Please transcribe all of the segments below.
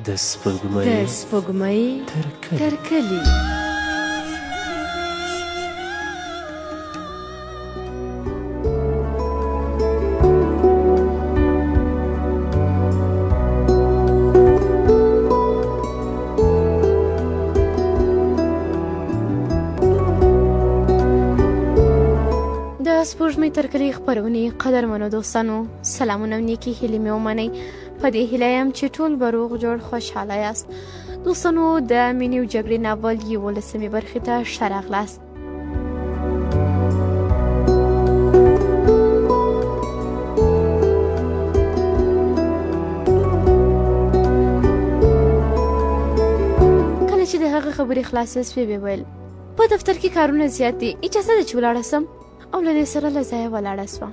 د سپوږمۍ د سپوږمۍ تر کلي. تر کلي. د سپوږمۍ تر کلي خپرونې قدرمنو دوستانو، سلامونه او نیکې هیلې مې ومنئ. په دې هیله یم چې ټول به روغ جوړ خوشحاله یاست. دوستانو، د مینې او جګړې ناول 11مې برخې ته ښه راغلاست. کله چې د هغه خبرې خلاصې سوې، ویې ویل: په دفتر کې کارونه زیات دي، اجازه ده چې ولاړه سم؟ او له دې سره له ځایه ولاړه سوه.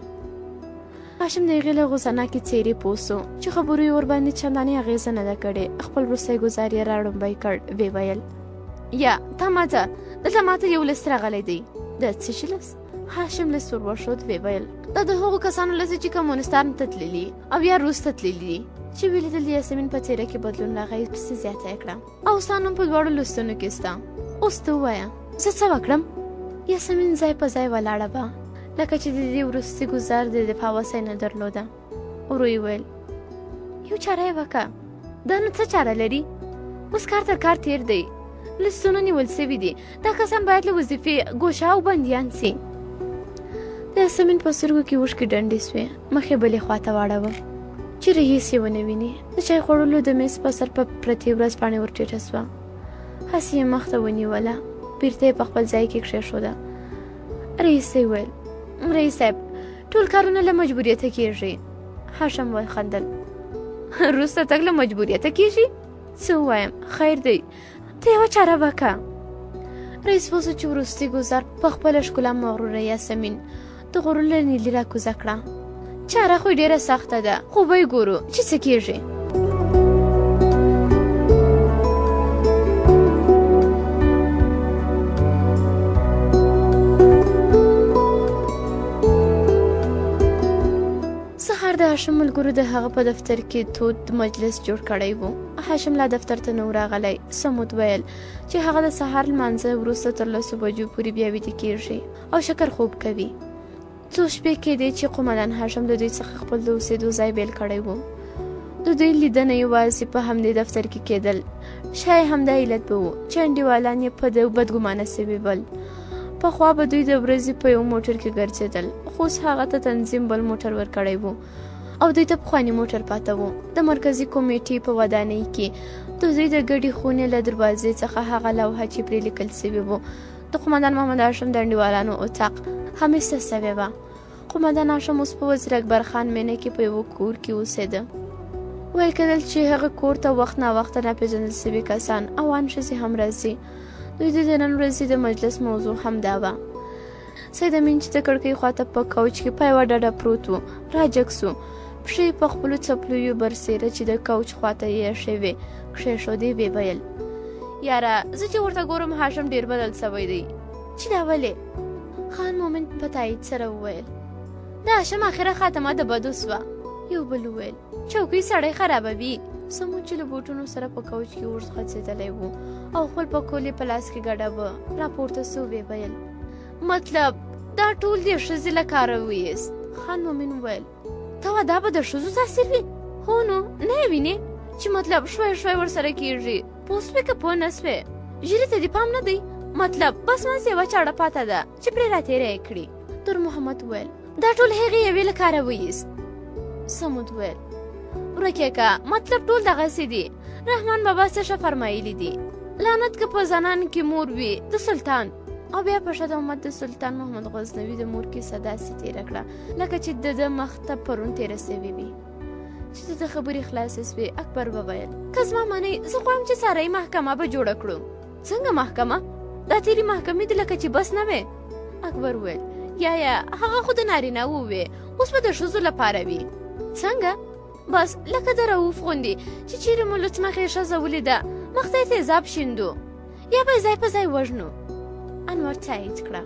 هاشم د هغې له غوسه ناکې څېرې پوه سو چې خبرو یې ورباندې چندانې اغېزه نه ده کړې. خپل وروستی ګوزار یې راړومبی کړ، ویې ویل: یا تا ماته دلته ماته یو لست راغلی دی. د څه شي لست؟ هاشم لست ور وښود، ویې ویل: دا د هغو کسانو لست چې کمونستان ته تللي او یا روس ته تللي دي. چې ولیدل د یاسمین په څېره کې بدلون راغی، پسې زیاته یې کړه: او ستا نوم په دواړو لستونو کې سته. اوس ته ووایه، زه څه وکړم؟ یاسمین ځای په ځای ولاړه وه، لکه چې د دې وروستي ګوزار د دفاع وسه یې نه درلوده. ورو یې وویل: یو چاره یې وکړه. دا نو څه چاره لري؟ اوس کار تر کار تېر دی، لستونه نیول سوي دي، دا کسان باید له وظیفې ګوښه او بندیان سي. د یاسمین په سترګو کې اوښکې ډنډې سوې، مخ یې بلې خواته واړاوه چې رییس یې ونه ویني. د چای خوړلو د میز په سر په پرتې ورځپاڼې ور ټیټه سوه، هسې یې مخ ته ونیوله، بیرته یې په خپل ځای کې کښېښوده. رییس ته یې وویل: رئیس صاحب، ټول کارونه له مجبوریته کیږي. هاشم وخندل: روسته تګ له مجبوریته کیږي؟ څه ووایم، خیر دی، ته یوه چاره وکړه. رئیس پوه سو چې وروستي ګوزار په خپله ښکلا مغروره یاسمین د غرور له نیلي را کوزه کړه. چاره خو یې ډېره سخته ده، خو به یې ګورو چې څه کیږي. سهار د هاشم ملګرو د هغه په دفتر کې تود مجلس جوړ کړی و. هاشم لا دفتر ته نه و راغلی. صمود ویل چې هغه د سهار لمانځه وروسته تر 10 بجو پورې بیا ویده کیږي او شکر خوب کوي. څو شپې کېدې چې قومندان هاشم له دوی څخه خپل د اوسېدو ځای بېل کړی و. د دوی لیدنه یوازې په همدې دفتر کې کېدل. شاید همدا علت به و چې انډیوالان یې په ده بدګمانه سوي ول. پخوا به دوی د ورځې په یو موټر کې ګرځېدل، خو اوس هغه ته تنظیم بل موټر ورکړی و او دوی ته پخوانی موټر پاته و. د مرکزي کمیټې په ودانۍ کې د دوی د ګډې خونې له دروازې څخه هغه لوحه چې پرې لیکل سوي وو د قومندان محمد هاشم د انډیوالانو اتاق هم ایسته سوې وه. قومندان هاشم اوس په وزیر اکبر خان مېنه کې په یوه کور کې اوسېده. ویل کېدل چې هغه کور ته وخت ناوخته ناپېژندل سوي کسان او ان ښځې هم راځي. دوی د نن ورځې د مجلس موضوع هم دا وه. سید امین چې د کړکۍ خواته په کوچ کې په یوه ډډه پروت و، راجګ سو. پښې یې په خپلو څپلیو برسېره چې د کوچ خواته یې ایښې وې کښېښودې، ویې ویل: یاره، زه چې ورته ګورم هاشم ډېر بدل سوی دی. چې دا ولې؟ خان مومن په تایید سره وویل: د هاشم اخره خاتمه د بدو سوه. یو بل وویل: چوکۍ سړی خرابوي. سمون چې له بوټونو سره په کوچ کې اوږد غځېدلی و او خپل پکول یې په لاس کې ګډاوه، راپورته سو، ویې ویل: مطلب دا ټول دې ښځې له کاره وایست. خان مومن وویل: ته وا دا به د ښځو تاثیر وي؟ هو نو، نه یې وینې چې مطلب شوی شوی ورسره کیږي؟ پوه سوې که پوه نه سوې؟ ږیرې ته دې پام نه دی؟ مطلب بس منځ یوه چاړه پاته ده چې پرې راتېره یې کړي. در محمد وویل: دا ټول هغې یوې له کاره وایست. صمود وویل: ورک یې که، مطلب ټول دغسې دي. رحمان بابا څه ښه فرمایلي دي: لعنت که په زنان کې مور وي د سلطان. او بیا په ښه امت د سلطان محمد غزنوي د مور کیسه داسې تېره کړه لکه چې د ده مخ ته پرون تېره سوې وي. چې د ده خبرې خلاصې سوې، اکبر وویل: که زما منئ، زه غواړم چې سارایي محکمه به جوړه کړو. څنګه محکمه؟ دا تېرې محکمې دي لکه چې بس نه وې. اکبر وویل: یا یا، هغه خو د نارینه وو وې، اوس به د ښځو لپاره وي. څنګه؟ بس لکه د رؤف غوندې چې چیرې مو لوڅ مخې ښځه ولیده، مخ ته یې تیزاب شیندو یا به یې ځای په ځای وژنو. انور تایید کړه: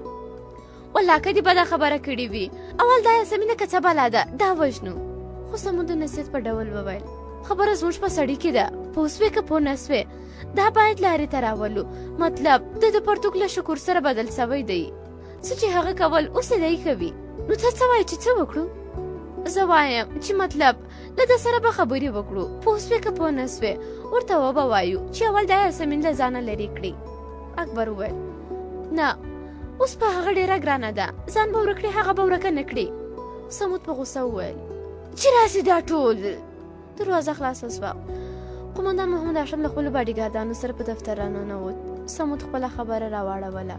والله که دې بده خبره کړې وي، اول دا یاسمینه که څه بلا ده دا وژنو. خو سمون د نصیحت په ډول وویل: خبره زموږ په سړي کې ده، پوه سوې که پوه نه سوې؟ دا باید لارې ته راولو. مطلب د ده پرتوګ له شکور سره بدل سوی دی. څه چې هغه کول اوس یې دی کوي. نو ته څه وایې چې څه وکړو؟ زه وایم چې مطلب له ده سره به خبرې وکړو. پوه سوې که پوه نه سوې؟ ورته وبه وایو چې اول دا یاسمین له ځانه لرې کړي. اکبر وویل نه، اوس په هغه ډېره ګرانه ده، ځان به ورک کړي، هغه به ورکه نه کړي. صمود په غوسه وویل چې راسي دا ټول. دروازه خلاصه سوه. قومندان محمد هاشم له خپلو باډیګاردانو سره په دفتر راننوت. صمود خپله خبره راواړوله.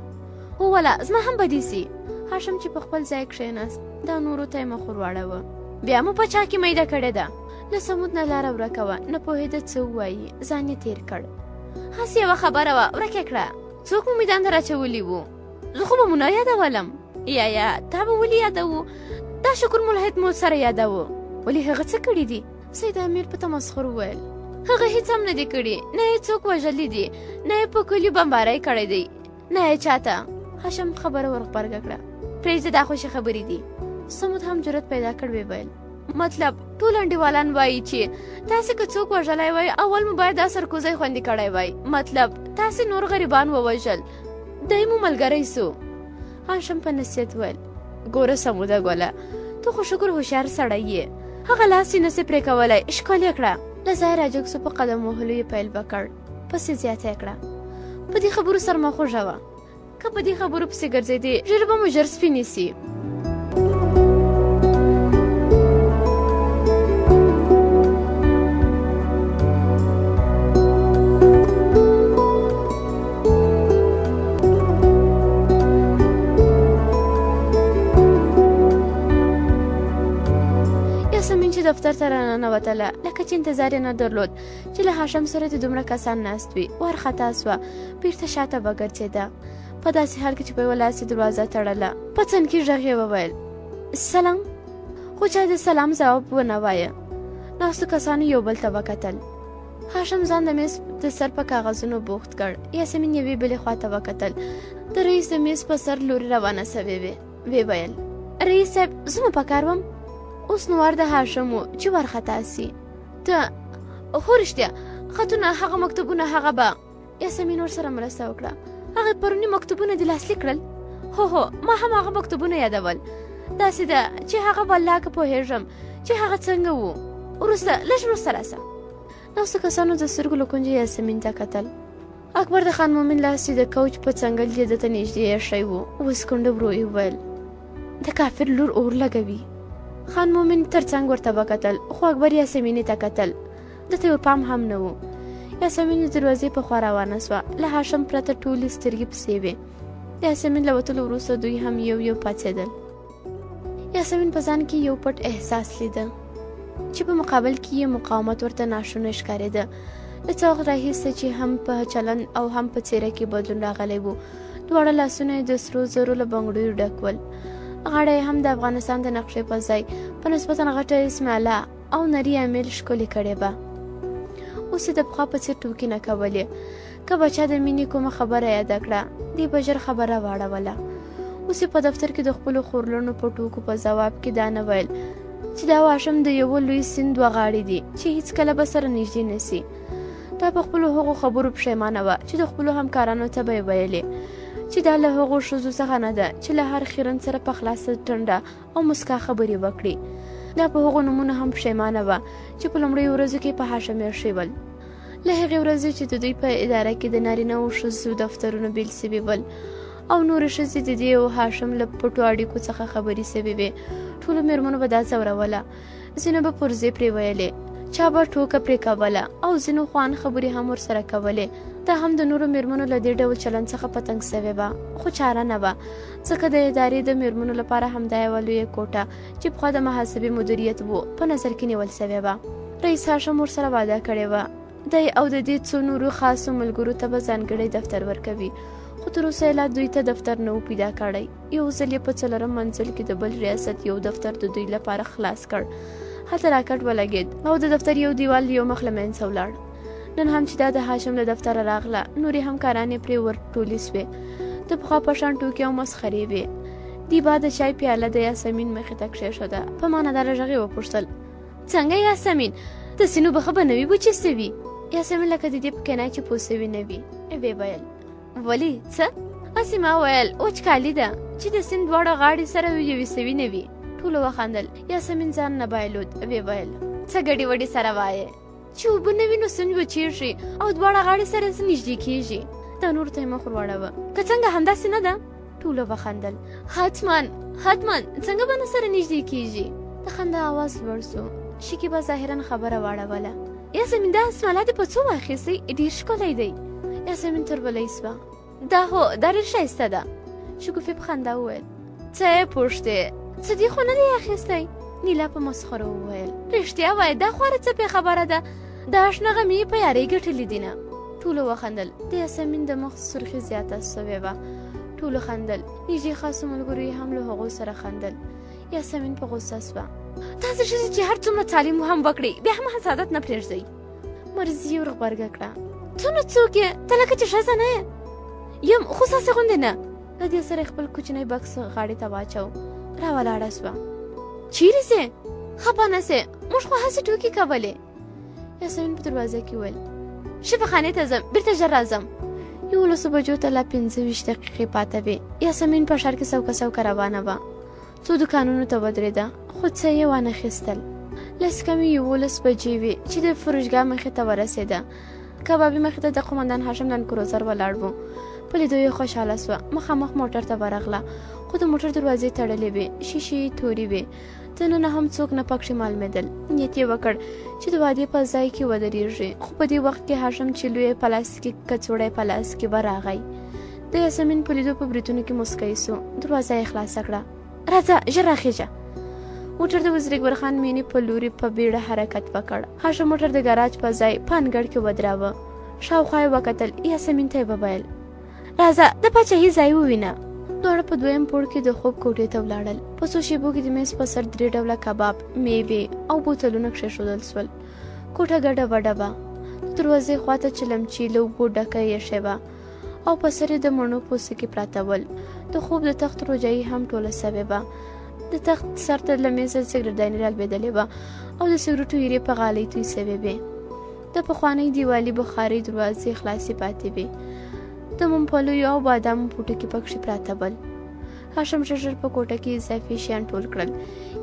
هو ولا زما هم بدې سي. هاشم چې په خپل ځای کښېناست، دا نورو ته یې مخ ورواړوه. بیا مو په چا کې میده کړې ده؟ له صمود نه لاره ورکه وه، نه پوهېده څه ووایي، ځان یې تېر کړ. هسې یوه خبره وه، ورکه کړه. څوک مو میدان ته راچولي وو؟ زه خو به مو نه یادولم. یا یا تا به ولې یادوو؟ دا شکر ملحد مو سره یادوو. ولې هغه څه کړي دي؟ سید امیر په تمسخر وویل هغه هیڅ هم نه دي کړي، نه یې څوک وژلي دي، نه یې په کلیو بمبارۍ کړی دی، نه یې چاته. هاشم خبره ورغبرګه کړه. پرېږده، دا خوشې خبرې دي. صمود هم جرأت پیدا کړ، ویې ویل مطلب ټول انډیوالان وایي چې تاسې که څوک وژلی وای، اول مو باید دا سرکوزی خوندي کړی وای. مطلب تاسې نور غریبان ووژل، دی مو ملګری سو. هاشم په نصیحت وویل ګوره صموده ګله، ته خو شکر هوښیار سړی یې، هغه لاس یې نسې پرې کولی، ښکل یې کړه. له ځایه راجګ سو، په قدم وهلو یې پیل وکړ. پسې زیاته یې کړه په دې خبرو سر مه خوږوه، که په دې خبرو پسې ګرځېدې ژر به مو ژر سپینې سي. یاسمین چې دفتر ته راننوتله، لکه چې انتظار یې نه درلود چې له هاشم سره دې دومره کسان ناست وي. وارخطا سوه، بیرته شاته وګرځېده. په داسې حال کې چې په یوه لاس یې دروازه تړله، په څنګ غږ یې وویل سلام، خو چا د سلام ځواب ونه وایه. ناستو کسانو یو بل ته وکتل. هاشم ځان د میز د سر په کاغذونو بوخت کړ. یاسمین یوې بلې خواته وکتل. د رئیس د میز په سر لوري روانه سوې وې. ویې ویل رئیس صاحب زه مو په کار وم. اوس نو وار د هاشم و چې وارخطا سي. ته هو رښتیا، خطونه هغه مکتوبونه هغه به. یاسمین ورسره مرسته وکړه. هغه پروني مکتوبونه دې لاسلیک کړل؟ هو هو، ما هم هغه مکتوبونه یادول. داسې ده چې هغه والله که پوهېږم چې هغه څنګه وو. وروسته لږ وروسته راسه. ناستو کسانو د سترګو له کونجه یاسمین ته کتل. اکبر د خان مومن لاس چې د کوچ په څنګل یې ده ته نږدې ایښی و، وسکونډه ورو یې وویل د کافر لور اور لګوي. خان مومن تر څنګ ورته وکتل، خو اکبر یاسمینې ته کتل. ده ته یې پام هم نه و. یاسمین د دروازې په خوا روانه سوه. له هاشم پرته ټولې سترګې پسې وې. د یاسمین له وتلو وروسته دوی هم یو یو پاڅېدل. یاسمین په ځان کې یو پټ احساس لیده چې په مقابل کې یې مقاومت ورته ناشونی ښکارېده. له څه وخت راهیسې چې هم په چلند او هم په څېره کې بدلون راغلی و. دواړه لاسونه یې د سرو زرو له بنګړیو ډک ول. غاړه یې هم د افغانستان د نقشې په ځای په نسبتاً غټه اسماله او نري امیل ښکلې کړې وه. اوس یې د پخوا په څېر ټوکې نه کولې. که به چا د مینې کومه خبره یاده کړه، دې به ژر خبره واړوله. اوس یې په دفتر کې د خپلو خورلڼو په ټوکو په ځواب کې دا نه ویل چې دا هاشم د یوه لوی سیند دوه غاړې دي چې هیڅکله به سره نږدې نه سي. دا په خپلو هغو خبرو پښیمانه وه چې د خپلو همکارانو ته به یې ویلې چې دا له هغو ښځو څخه نه ده چې له هر خیرن سره په خلاصه ټنډه او مسکا خبرې وکړي. دا په هغو نومونو هم پښیمانه وه چې په لومړیو ورځو کې په هاشم ایښي ول. له هغې ورځې چې د دوی په اداره کې د نارینه او ښځو دفترونه بېل سوي ول او نورې ښځې د دې او هاشم له پټو اړیکو څخه خبرې سوې وې، ټولو مېرمنو به دا ځوروله. ځینو به پرزې پرې ویلې، چا به ټوکه پرې کوله او ځینو خوان خبرې هم ورسره کولې. دا هم د نورو مېرمنو له دې ډول چلند څخه په تنګ سوې وه، خو چاره نه وه، ځکه د ادارې د مېرمنو لپاره همدا یوه لویه کوټه چې پخوا د محاسبې مدیریت و په نظر کې نیول سوې وه. رئیس هاشم ورسره وعده کړې وه دی او د دې څو نورو خاصو ملګرو ته به ځانګړی دفتر ورکوي، خو تر اوسه یې لا دوی ته دفتر نه و پیدا کړی. یو ځل یې په څلورم منزل کې د بل ریاست یو دفتر د دوی لپاره خلاص کړ. هلته راکټ ولګېد او د دفتر یو دیوال یو مخ له منځه ولاړ. نن هم چې دا د هاشم له دفتره راغله، نورې همکارانې پرې ورټولې سوې. د پخوا په شان ټوکې او مسخرې وې. دی با د چای پیاله د یاسمین مخې ته کښېښوده. په معناداره غږ یې وپوښتل څنګه یاسمین، داسې نو به ښه به نه وي وچې سوي؟ یاسمین لکه د دې په کنایه چې پوه سوي نه وي، ویې ویل: ولې څه؟ هسې ما ویل وچکالي ده چې د سیند دواړه غاړې سره یوې سوي نه وي. ټولو وخندل. یاسمین ځان نه بایلود، ویې ویل: څه ګډې وډې سره وایې؟ چې اوبه نه وي نو سیند وچېږي او دواړه غاړې سره نږدې کېږي. دا نورو ته یې مخ ور واړاوه: که څنګه همداسې نه ده؟ ټولو وخندل. حتما حتما، څنګه به نه سره نږدې کېږي؟ د خندا اواز لوړ سو. شکیبا ظاهرا خبره واړوله: یاسمین، دا اسمالا دې په څو واخیستی؟ ډېر ښکلی دی. یاسمین تربلۍ سوه: دا هو، دا ډېر ښایسته ده. شکوفې په خندا وویل: څه یې پوښتې؟ څه دې خو نه دی اخیستی؟ نیلا په مسخره وویل: رښتیا وایې، دا خواره څه پې خبره ده؟ دا شنه غمي یې په یارۍ ګټلي دي نه. ټولو وخندل. د یاسمین د مخ سرخي زیاته سوې وه. ټولو خندل. نږدې خاصو ملګرو یې هم له هغو سره خندل. یاسمین په غوسه سوه: تاسو ښځې چې هر څومره تعلیم هم وکړئ، بیا هم حسادت نه پرېږدئ. مرضي یې ورغبرګه کړه: ته نو څوک یې؟ ته لکه چې ښځه نه یې. یم، خو ستاسې غوندې نه. له دې سره خپل کوچنی بکس غاړې ته واچو، راولاړه سوه. چیرې ځې؟ خپه نه سې، موږ خو هسې ټوکې کولې. یاسمین په دروازه کې وویل: شفاخانې ته ځم، بیرته ژر راځم. 11 بجو ته لا 25 دقیقې پاته وې. یاسمین په ښار کې سوکه سوکه روانه وه. څو دوکانونو ته ودرېده، خو څه یې وانه خیستل. لس کمې 11 بجې وې چې د فروشګاه مخې ته ورسېده. کبابي مخې ته د قومندان هاشم لنډکروزر ولاړ و. په لیدو یې خوشحاله سوه. مخامخ موټر ته ورغله، خو د موټر دروازې تړلې وې، شیشې یې تورې وې، دننه هم څوک نه پکښې معلومېدل. نیت یې وکړ چې د وعدې په ځای کې ودرېږي، خو په دې وخت کې هاشم چې لویه پلاستیکي کڅوړه یې په لاس کې وه راغی. د یاسمین په لیدو په بریتونو کې موسکی سو. دروازه یې خلاصه کړه: راځه، ژر راخیژه. موټر د وزیر اکبر خان مینې په لوري په بیړه حرکت وکړ. هاشم موټر د ګراج په ځای په انګړ کې ودراوه. شاوخوا یې وکتل. یاسمین ته یې وویل: راځه، د پاچاهي ځای ووینه. دواړه په دویم پوړ کې د خوب کوټې ته ولاړل. په څو شېبو کې د میز په سر درې ډوله کباب، میوې او بوتلونه کښېښودل سول. کوټه ګډه وډه وه. د دروازې خواته چلمچي له اوبو ډکه ایښې وه او په سر یې د مڼو پوستکي پراته ول. د خوب د تخت روجایي هم ټوله سوې وه. د تخت سر ته له میزه سګرټداني رالوېدلې وه او د سګرټو ایرې په غالۍ توی سوې وې. د پخوانۍ دیوالي بخارۍ دروازې خلاصې پاتې وې. د ممپلیو او بادامو پوټکي پکښې پراته ول. هاشم ژر ژر په کوټه کې اضافي شیان ټول کړل.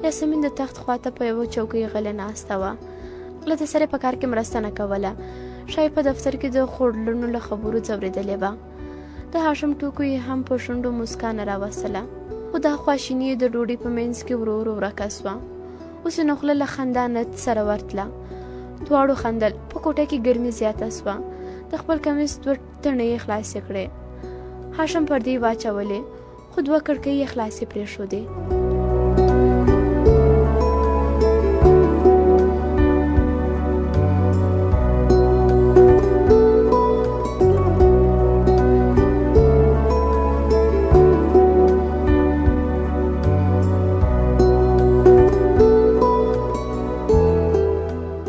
یاسمین د تخت خواته په یوه چوکۍ غلې ناسته وه. له ده سره په کار کې مرسته نه کوله. ښایي په دفتر کې د خورلڼو له خبرو ځورېدلې وه. د هاشم ټوکو یې هم په شونډو موسکا نه راوستله، خو دا خواشیني یې د ډوډۍ په منځ کې ورو ورو ورکه سوه. اوس یې نو خوله له خندا نه سره ورتله. دواړو خندل. په کوټه کې ګرمي زیاته سوه. د خپل کمیس دوه تڼۍ یې خلاصې کړې. هاشم پردې واچولې، خو دوه کړکۍ یې خلاصې پرېښودې.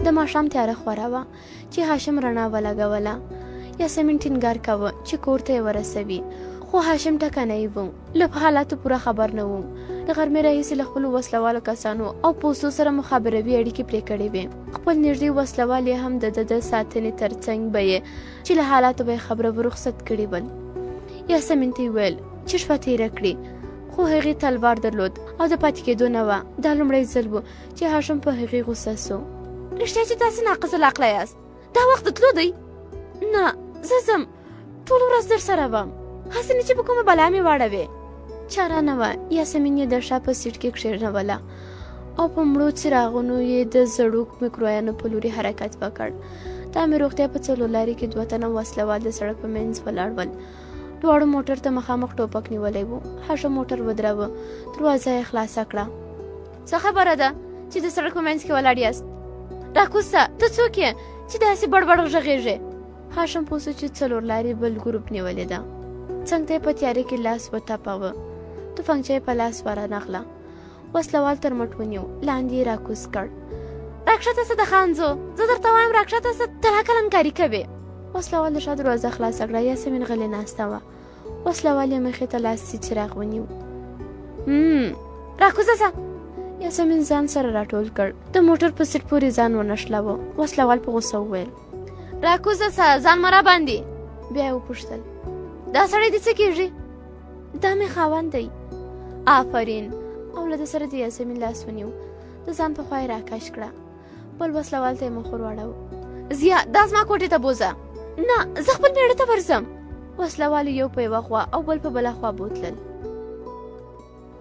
د ماښام تیاره خوره وه چې هاشم رڼا ولګوله. یاسمین ټینګار کاوه چې کور ته یې ورسوي، خو هاشم ټکنی و، له حالاتو پوره خبر نه و. د غرمې راهیسې له خپلو وسلوالو کسانو او پوستو سره مخابروي اړیکې پرې کړې وې. خپل نږدې وسلوال یې هم د ده د ساتنې ترڅنګ به یې چې له حالاتو به یې خبره و رخصت کړي ول. یاسمین ته یې ویل چې شپه تېره کړي، خو هغې تلوار درلود او د پاتې کېدو نه وه. دا لومړی ځل و چې هاشم په هغې غوسه سو. رښتیا چې تاسې ناقص العقله یاست، دا وخت د تلو دی. نه، زه ځم، ټوله ورځ در سره وم، هسې نه چې په کومه بلا مې واړوې. چاره نه وه. یاسمین یې د شا په سیټ کې کښېنوله او په مړو څراغونو یې د زړو میکرویانو په لوري حرکت وکړ. د عامې روغتیا په څلور لارې کې دوه تنه وسلوال د سړک په منځ ولاړ ول. دواړو موټر ته مخامخ ټوپک نیولی و. هاشم موټر ودراوه، دروازه یې خلاصه کړه. څه خبره ده چې د سړک په منځ کې ولاړ یاست؟ راکوز سه، ته څوک یې چې داسې بړبړ غږېږې؟ هاشم پوه سو چې څلور لارې بل ګروپ نیولې ده. څنګ ته یې په تیارې کې لاس وتپاوه، تفنګچه یې په لاس ورنغله. وسلوال تر مټ ونیو، لاندې یې راکوز کړ. راکښته سه د خانزو، زه درته وایم راکښته سه، ته لا کلنکاري کوې. وسلوال د شا دروازه خلاصه کړه. یاسمین غلې ناسته وه. وسلوال یې مخې ته لاسي څراغ ونیو. راکوزه سه. یاسمین ځان سره راټول کړ، د موټر په سیټ پورې ځان ونښلاوه. وسلوال په غوسه وویل: راکوزه سه، ځان مه راباندې. بیا یې وپوښتل، دا سړی دې څه کېږي؟ دا مې خاوند دی. آفرین. او له ده سره د یاسمین لاس ونیو، د ځان په خوا یې راکش کړه. بل وسلوال ته یې مخ ور واړاوه. ضیا، دا زما کوټې ته بوځه. نه، زه خپل مېړه ته ورځم. وسلوالو یو په یوه خوا او بل په بله خوا بوتلل.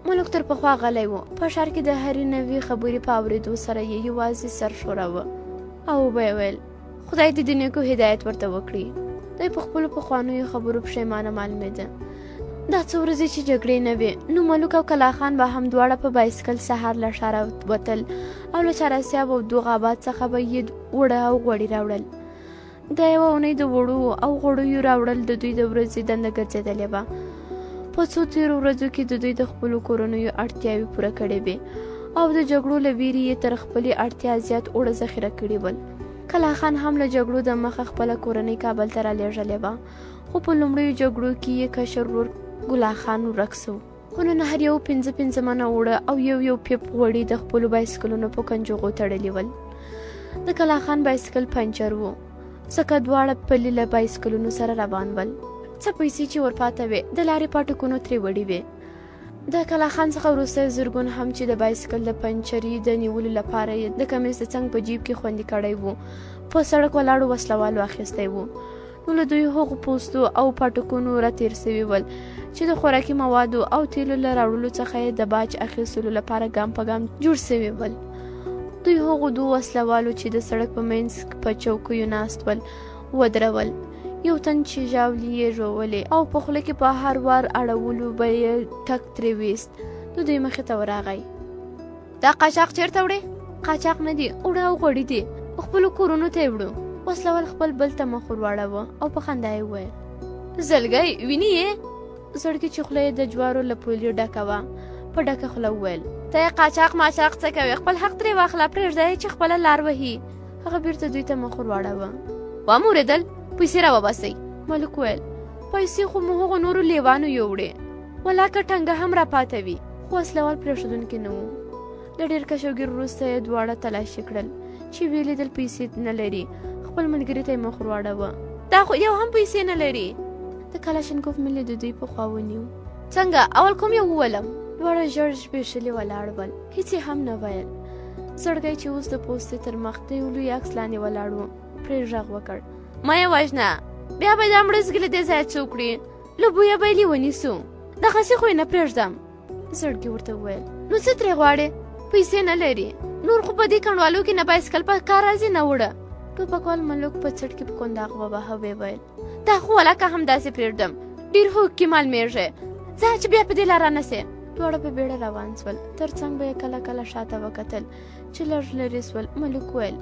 ملک تر پخوا غلی و. په ښار کې د هرې نوې خبرې په اورېدو سره یې یوازې سر ښوراوه او وبه یې ویل، خدای دې د نیکو هدایت ورته وکړي. دی په خپلو پخوانیو خبرو پښېمانه معلومېده. دا څو ورځې چې جګړې نه وې، نو ملوک او کلاخان به هم دواړه په بایسکل سهار له ښاره وتل او له چاراسیاب او دوغ آباد څخه به یې اوړه او غوړي راوړل. دا یوه اونۍ د وړو او غوړیو راوړل د دوی د ورځې دنده ګرځېدلې وه. په څو تېرو ورځو کې د دوی د خپلو کورنیو اړتیاوې پوره کړې وې او د جګړو له ویرې یې تر خپلې اړتیا زیات اوړه ذخیره کړي ول. کلاخان هم له جګړو د مخه خپله کورنۍ کابل ته رالیږلې وه، خو په لومړیو جګړو کې یې کشر ورور ګلاخان ورک سو. خو نن هر یو پنځه پنځه منه اوړه او یو یو پیپ غوړي د خپلو بایسکلونو په کنجوغو تړلي ول. د کلاخان بایسکل پنچر و، ځکه دواړه پلي له بایسکلونو سره روان ول. څه پیسې چې ورپاته وې د لارې پاټکونو ترې وړي وې. د کلاخان څخه وروسته زرګون هم چې د بایسکل د پنچري د نیولو لپاره یې د کمیس د څنګ په جیب کې خوندي کړی و، په سړک ولاړو وسلوالو اخیستی و. نو له دوی هغو پوستو او پاټکونو را تېر سوي ول چې د خوراکي موادو او تیلو له راوړلو څخه یې د باج اخیستلو لپاره ګام په ګام جوړ سوي ول. دوی هغو دوو وسلوالو چې د سړک په منځ په چوکیو ناست ول ودرول. یو تن چې ژاولې یې ژوولې او په خوله کې په هر وار اړولو به یې ټک ترې ویست، د دوی مخې ته ورغی. دا قاچاق چېرته وړې؟ قاچاق نه دي، اوړه او غوړي دي، خپلو کورونو ته یې وړو. وسلوال خپل بل ته مخ ور واړاوه او په خندا یې وویل، زلګی ویني یې؟ زړګي چې خوله یې د جوارو له پولې ډکه وه، په ډکه خوله وویل، ته یې قاچاق ماچاق څه کوې؟ خپل حق ترې واخله، پرېږده یې چې خپله لار وهي. هغه بیرته دوی ته مخ ور واړاوه. وامو اورېدل؟ پیسې راوباسئ. ملک وویل، پیسې خو مو هغو نورو لیوانو یوړې، ولا که ټنګه هم راپاته وي. خو وسلوال پرېښودونکي نه وو. له ډېر کش او ګیر وروسته یې دواړه تلاشي کړل. چې ویې لیدل پیسې نه لري، خپل ملګري ته یې مخ ور واړاوه. دا خو یو هم پیسې نه لري. د کلاشینکوف ملي د دوی په خوا ونیو. څنګه اول کوم یو وولم؟ دواړه ژړ ژبېښلي ولاړ ول، هیڅ یې هم نه ویل. زړګی چې اوس د پوستې تر مخ د یو لوی عکس لاندې ولاړ و، پرې غږ وکړ، مه یې وژنه، بیا به دا مړه زګي له دې ځایه څوک کړي، له بویه به یې لیوني سو، دغسې خو یې نه پرېږدم. زړګي ورته وویل، نو څه ترې غواړې؟ پیسې نه لري، نور خو په دې کنډوالو کې نه بایسکل په کار راځي نه اوړه. ټوپکوال ملوک په څټ کې په کنداغ وواهه، ویې ویل، دا خو ولاکه همداسې پرېږدم، ډېر هوږ کې معلومېږې، ځه چې بیا په دې لاره نه سې. دواړه په بیړه روان سول. تر څنګ به یې کله کله شاته وکتل. چې لږ لرې سول، ملوک وویل،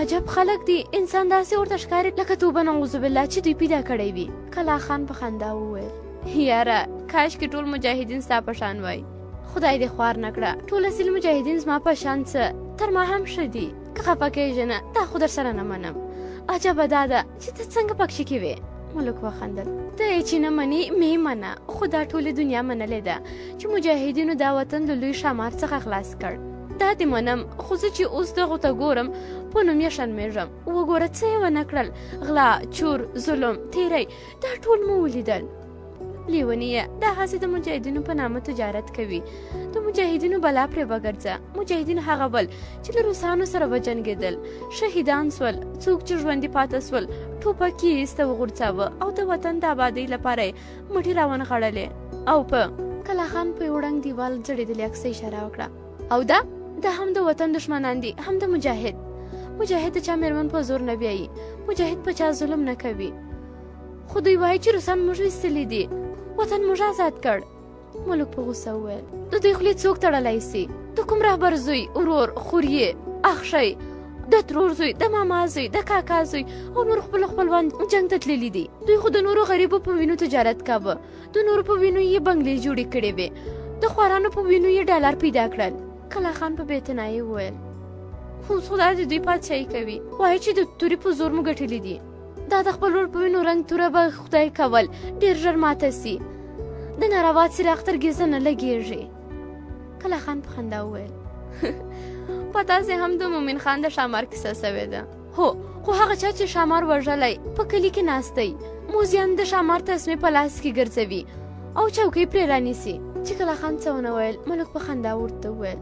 عجب خلک دي، انسان داسې ورته ښکاري لکه توبه نعوذ بالله چې دوی پیدا کړی وي. کلا خان په خندا وویل، یاره کاشکې ټول مجاهدین ستا په شان وای. خدای دې خوار نه کړه، ټول اصیل مجاهدین زما په شان څه تر ما هم ښه دي. که خفه کېږې نه، دا خو درسره نه منم. عجبه دا ده چې ته څنګه پکښې کې وې. ملک وخندل، ته یې چې نه منې مې منه، خو دا ټولې دنیا منلې ده چې مجاهدینو دا وطن له لوی ښامار څخه خلاص کړ. دا دې منم، خو زه چې اوس دغو ته ګورم په نوم یې شرمېږم. وګوره څه یې ونه کړل، غلا، چور، ظلم، تیری، دا ټول مو ولیدل. لیونیه، دا هسې د مجاهدینو په نامه تجارت کوي، د مجاهدینو بلا پرې وګرځه. مجاهدین هغه ول چې له روسانو سره وجنګېدل، شهیدان سول، څوک چې ژوندي پاته سول ټوپک یې ایسته وغورځاوه او د وطن د آبادۍ لپاره یې مټې راونغاړلې. او په کلاخان په یو ړنګ دیوال ځړېدلې عکس ته اشاره وکړه، او دا دا هم د وطن دښمنان دي، هم د مجاهد. مجاهد د چا مېرمن په زور نه بیایي، مجاهد په چا ظلم نه کوي. خو دوی وایي چې روسان موږ ویستلي دي، وطن موږ آزاد کړ. ملک په غوسه وویل، د دوی خولې څوک تړلی سي؟ د کوم رهبر زوی، ورور، خوریې، اخښی، د ترور زوی، د ماما زوی، د کاکا زوی او نور خپل خپلوان جنګ ته تللي دي. دوی خو د نورو غریبو په وینو تجارت کاوه، د نورو په وینو یې بنګلې جوړې کړې وې، د خوارانو په وینو یې ډالر پیدا کړل. کلا خان په بېتنایۍ وویل، اوس خدای د دوی پادشاهي کوي، وایي چې د تورې په زور مو ګټلي دي. دا د خپل ورور په وینو رنګ توره به خدای کول ډېر ژر ماته سي، د ناروا څراغ تر ګیزه نه لګېږي. کلا خان په خندا وویل، په تاسې هم د مومن خان د ښامار کیسه سوې ده. هو، خو هغه چا چې ښامار وژلی په کلي کې ناست دی. موزیان د ښامار تسمې په لاس کې ګرځوي او چوکۍ پرې رانیسي. چې کلا خان څه ونه ویل، ملک په خندا ورته وویل: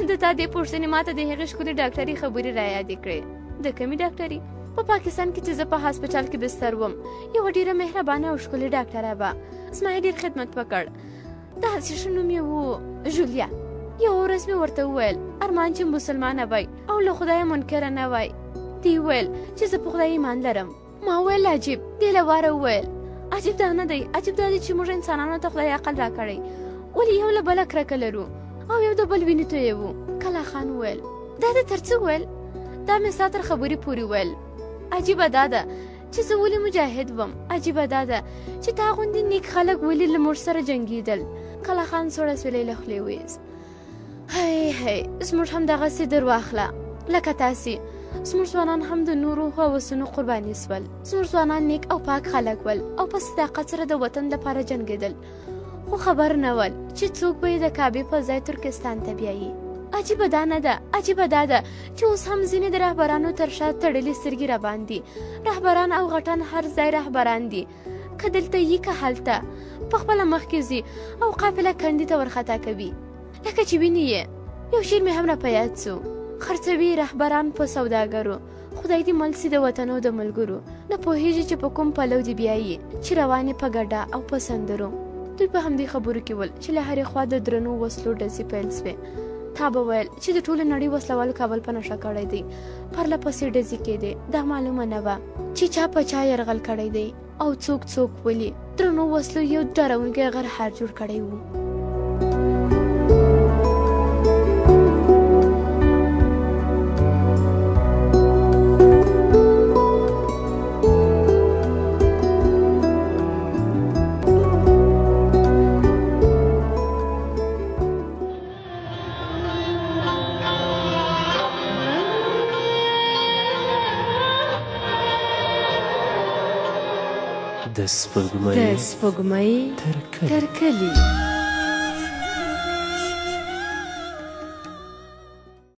د تا دې پوښتنې ماته د هغې ښکلې ډاکټرې خبرې رایادې کړې. د کومې ډاکټرې؟ په پاکستان کې چې زه په هسپتال کې بستر وم، یوه ډېره مهربانه او ښکلې ډاکټره وه. زما یې ډېر خدمت وکړ. داسې ښه نوم یې و، ژولیا. یوه ورځ مې ورته وویل: ارمان چې مسلمانه وای او له خدایه منکره نه وای. دې وویل چې زه په خدای ایمان لرم. ما وویل: عجیب. دې له واره وویل: عجیب دا نه دی، عجیب دا دی چې موږ انسانانو ته خدای عقل راکړی، ولې یو له بله کرکه لرو او یو د بل وینې تویوو. کلا خان وویل: دا دې تر څه وویل؟ دا مې ستا تر خبرې پورې وویل. عجیبه دا ده چې زه ولې مجاهد وم. عجیبه دا ده چې تا غوندې نیک خلک ولې له موږ سره جنګېدل. کلا خان سوړ اسویلی له خولې وویست: هی هی، زموږ هم دغسې درواخله لکه تاسې. زموږ ځوانان هم د نورو هوسونو قرباني سول. زموږ ځوانان نیک او پاک خلک ول او په صداقت سره د وطن لپاره جنګېدل، خو خبر نه ول چې څوک به یې د کعبې په ځای ترکستان ته بیایي. عجیبه دا نه ده، عجیبه دا ده چې اوس هم ځینې د رهبرانو تر شا تړلې سترګې راباندي. رهبران او غټان هر ځای رهبران دي، که دلته یي که هلته، په خپله مخکې ځي او قافله کندې ته ورخطا کوي، لکه چې ویني یې. یو شعر مې هم را په یاد سو: خرڅوي رهبران په سوداګرو، خدای دې مل سي د وطن او د ملګرو. نه پوهېږي چې په کوم پلو دې بیایي، چې روان په ګډا او په سندرو. دوی په همدې خبرو کې ول چې له هرې خوا د درنو وسلو ډزې پیل سوې. تا به ویل چې د ټولې نړۍ وسلوالو کابل په نښه کړی دی. پرله پسې ډزې کېدې. دا معلومه نه وه چې چا په چا یرغل کړی دی او څوک څوک ولي. درنو وسلو یو ډارونکی غرهار جوړ کړی و. د سپوږمۍ تر کلي.